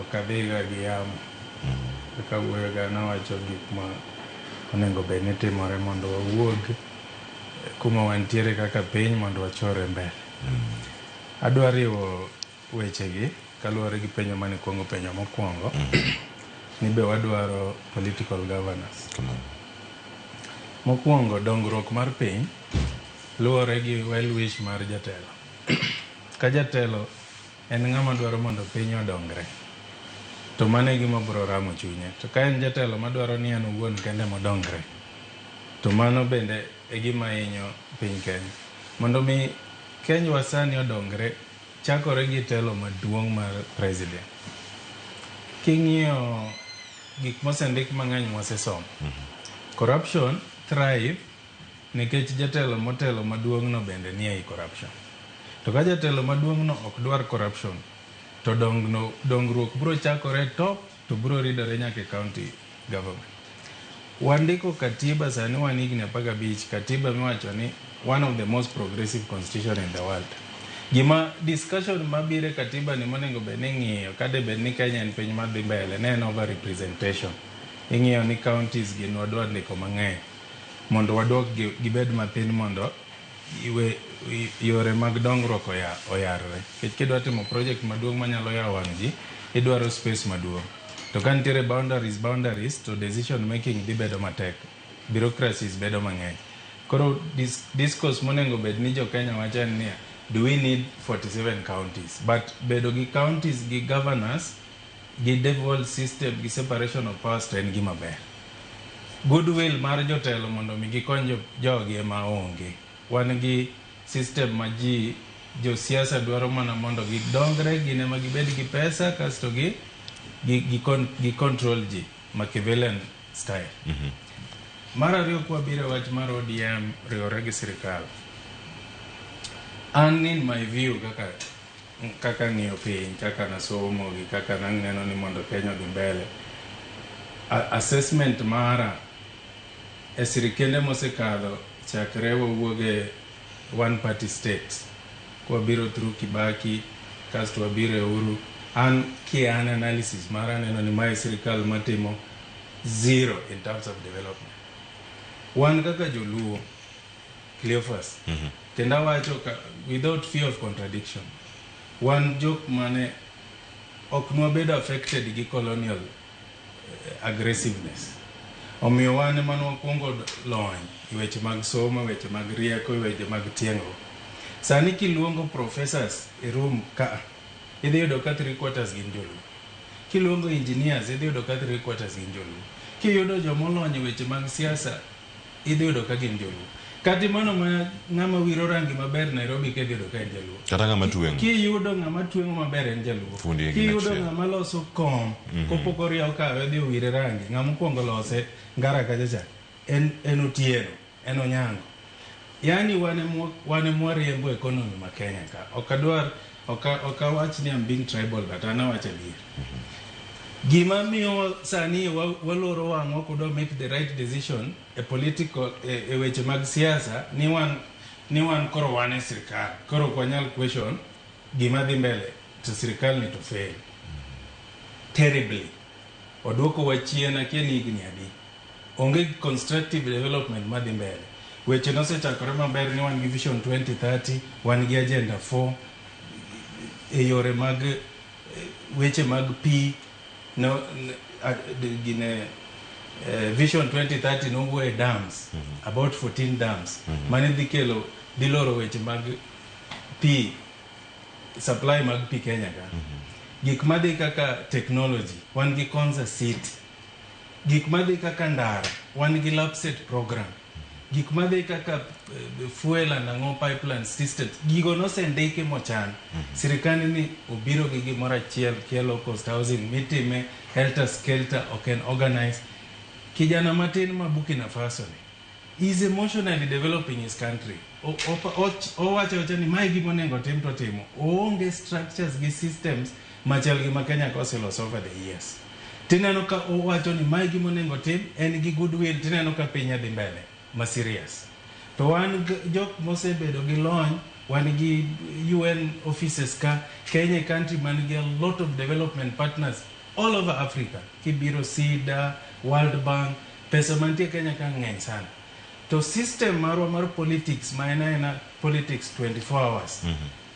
Ok adhiga gi yamo. Kaka wuoyoga nawacho gik ma onego bed ni timore mondo wawuog kuma wantiere kaka piny mondo wachore mbele. Adwa riwo wechegi kaluwore gi penjo mane ikuongo penjo mokwongo ni be wadwaro political governance. Kamano. Mokwongo, dongruok mar piny luwore gi well wish mar jatelo. Ka jatelo en ng'ama dwaro mondo piny odongre, to mano e gima biro ramo chunye. To ka en jatelo madwaro ni en owuon kende modongre, to mano bende e gima hinyo piny Kenya. Mondo mi Kenywa sani odongre, chakore gi telo maduong' mar president. King'iyo gik mosendik mang'eny mwasesomo, corruption thrive nikech jatelo motelo maduong' no bende nie ei corruption. To ka jatelo maduong' no ok dwar corruption, to dongruok biro chakore top to biro ridore nyaka e county government. Wandiko katiba sani wan higni 15, katiba miwacho ni one of the most progressive constitution in the world. Gima discussion mabiro e katiba ni monego bed ni ing'iyo ka de bed ni Kenya en piny madhi mbele ne en over representation. Ing'iyo ni counties gi nwadwa ndiko mang'eny mondo waduok gibed mathin mondo yore mag dongruok oyarre. Nikech kidwa timo project maduong' manyalo yawo wang' ji, idwaro space maduong'. To ka nitiere boundaries to decision making dhi bedo matek. Bureaucracies bedo mang'eny. Koro discourse monego bed ni jo Kenya wacho en niya, do we need 47 counties? But bedo gi counties gi governors gi devolved system gi separation of powers to en gima ber. Goodwill mar jotelo mondo mi gikony jogi ema onge. Wan gi system ma ji josiasa dwaro mana mondo gidongre, gin ema gibed gi pesa kasto gi control ji Machiavellian style. Mar ariyo, kwabiro e wach mar ODM riwore gi sirikal. An in my view kaka ng'iyo piny, kaka nasomo gi kaka naneno ni mondo Kenya odhi mbele. Assessment mara e sirikende mosekadho chakre wawuog e one party state kwabiro through Kibaki kasto wabiro e Uhuru, an kian analysis mara aneno ni mae sirikal matimo zero in terms of development. Wan kaka joluo, Cleophas, kendo awacho ka without fear of contradiction, wan jok mane ok nwabedo affected gi colonial aggressiveness. Omiyo wan ema nwakwongo lony e weche mag somo, e weche mag rieko, e weche mag tieng'ruok. Sani kiluongo professors e room ka, idhi yudo ka three quarters gin joluo. Kiluongo engineers, idhi yudo ka three quarters gin joluo. Kiyudo jomolony e weche mag siasa, idhi yudo ka gin joluo. Kata mano ma ng'ama wiro rangi maber Nairobi ka idhi yudo ka en jaluo. Kata ng'ama tweng'o. Kiyudo ng'ama tweng'o maber en jaluo. Fundi e gima Kiyudo achiel. ng'ama loso kom, kopok oriew kawe odhi owire rangi, ng'ama okwongo lose ngara kacha cha, en Otieno, en Onyango. Yani wan ema wariembo economy ma Kenya ka. Ok adwar, ok awach ni I'm being tribal, but an awacho adier. Gima miyo sani waloro wang'wa ok wadwa make the right decision e political e weche mag siasa ni wan koro wan e sirikal koro ok wanyal question gima dhi mbele to sirikal ni to fail terribly oduoko wa chien akia ni higni adi onge constructive development madhi mbele. Weche nosechakore maber ni wan gi Vision 2030, wan gi Agenda 4 e yore mag weche mag pi no, gine Vision 2030 nowuoye dams, about 14 dams mane dhi kelo dhi loro weche mag pi, supply mag pi Kenya ka. Gik madhi kaka technology, wan gi Konza City. Gik madhi kaka ndara, wan gi LAPSSET program. Gik madhi kaka fuel and ang'o pipeline systems, gigo nosendiki mochan. Sirikand ni obiro gi gimoro achiel kia low cost housing mitime helter skelter, ok en organized. Kijana matin ma Burkina Faso ni is emotionally developing his country. Owacho awacha ni mae gima onego otim to otimo. Oonge structures gi systems machal gi ma Kenya ka oseloso over the years. Tineno ka owacho ni mae gima onego otim, en gi goodwill, tineno ka piny dhi mbele ma serious. To wan jok mosebedo gi lony, wan gi UN offices ka, Kenya e country man gi a lot of development partners. All over Africa, kibiro SIDA, World Bank, pesa mantie Kenya ka ng'eny sana. To system marwa mar politics ma en aena politics 24 hours.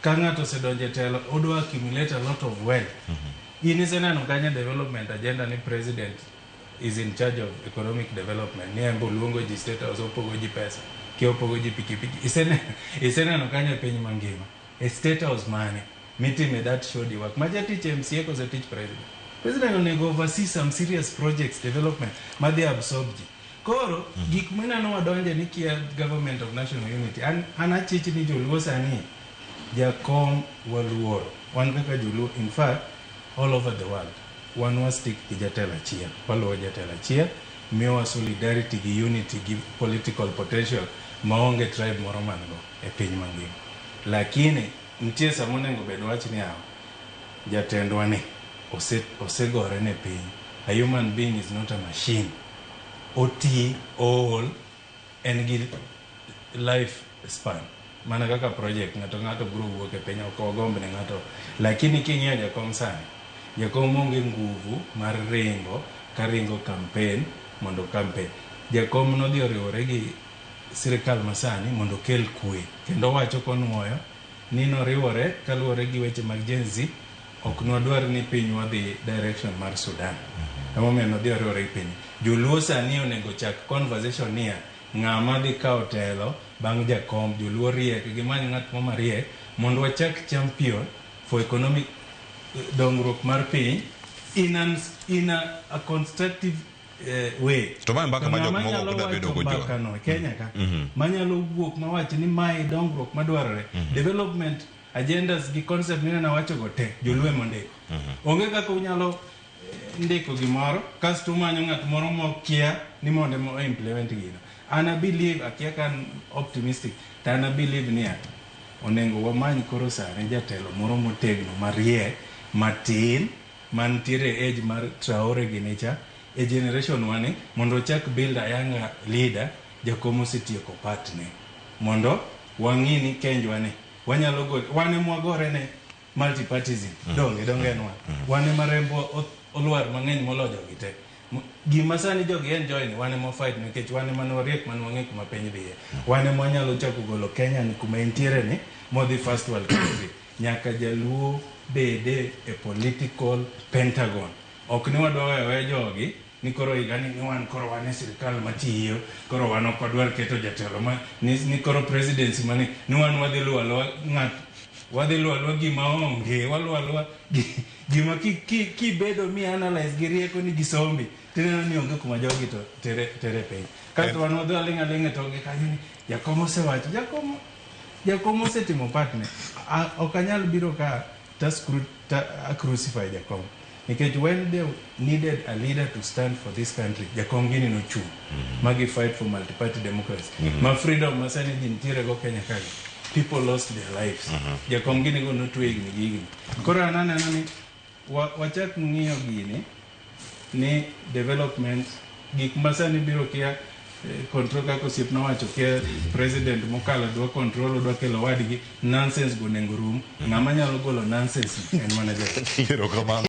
Ka ng'ato osedonjo e telo, odwa accumulate a lot of wealth. In iseneno kanye development agenda ni president is in charge of economic development ni en be oluongo ji State House opogo ji pesa ki opogo ji pikipiki iseneno kanyo e piny mangima e State House mane mitime that shoddy work macha tich MCA kose tich president? President onego oversee some serious projects development madhi absorb ji. Koro gik mineno wadonje ni kia government of national unity an achich ni joluo sani jakom waluoro wan kaka joluo. In fact, all over the world wan wa stick gi jatelo achiel, waluwo jatelo achiel miyowa solidarity gi unity gi political potential maonge tribe moro man go e piny mangima. Lakini nitie sama onego bed wach ni awa jatendwa ni osegore ne piny. A human being is not a machine. Oti, ool, en gi life span mana kaka project. Ng'ato ng'ato biro wuok e piny, ok wagomb ne ng'ato, lakini king'iyo jakom sani, jakom onge nguvu mar ringo ka ringo campaign mondo campaign. Jakom nodhi oriwore gi sirikal masani mondo okel kwe, kendo owacho konuoyo ni noriwore kaluwore gi weche mag Gen Z. Ok nwadwar ni pinywa dhi direction mar Sudan, emomiyo nodhi oriwore gi piny. Joluo sani onego chak conversation niya ng'ama dhi kawo telo bang' jakom. Joluo riek, gimany ng'at mo mariek mondo wachak champion for economic dongruok mar piny in a constructive way. To mae mbaka ma jok ng'ama moko nyalo ok dwa bedo wacho go, Joa. mbakano e Kenya ka manyalo wuok mawach ni mae dongruok madwarore, development agendas gi concept mineno awacho go te, joluo ema ondiko. Onge kaka unyalo ndiko gimoro kasto umanyo ng'at moro mokia ni mondo ema implement gino. An a believe, akia ka an optimistic, to an a believe niya onego wamany koro sani jatelo moro motegno, mariek, matin, mantiere e age mar Traore gini cha e generation wani mondo ochak build a younger leader. Jakom osetieko part ne mondo wang'i ni kenjwa ni wanyalo go wan ema wagore ne multipartism. Donge donge en wan ema rembwa olwar mang'eny moloyo jogi te. Gima sani jogi enjoy ni wan ema fight nikech wan ema ne wariek mane wang'e kuma piny dhiye. Wan ema wanyalo chako golo Kenya ni kuma entiere ni modhi first world country. Nyaka jaluo bede e political pentagon. Ok ni wadwa weyo aweya jogi ni koro higa ni wan koro wan e sirikal matiyo, koro wan ok wadwar keto jatelo ma ni koro presidency mani ni wan wadhi luwo aluwa ng'at, wadhi luwo aluwa gima onge, waluwo aluwa gima kibedo mi analyze gi rieko ni gisombi tineno ni onge kuma jogi to tere piny. Kasto wan wadhi aling' aling' e tokgi kanyo ni jakom osewacho, jakom osetimo part ne. Ok anyal biro ka ta a crucify jakom nikech when they needed a leader to stand for this country, jakom gini nochung' magi fight for multi-party democracy ma freedom ma sani ji nitiere go Kenya kagi. People lost their lives. Jakom gini go notwe higni gi higni. Koro an aneno ni wachak ng'iyo gini ni development gik ma sani biro kia control kaka osiepna wacho kia president mokalo dwa control, odwa kelo wadgi. Nonsense go onego rum. Ng'ama nyalo golo nonsense ni en mana jakom. Erokamano.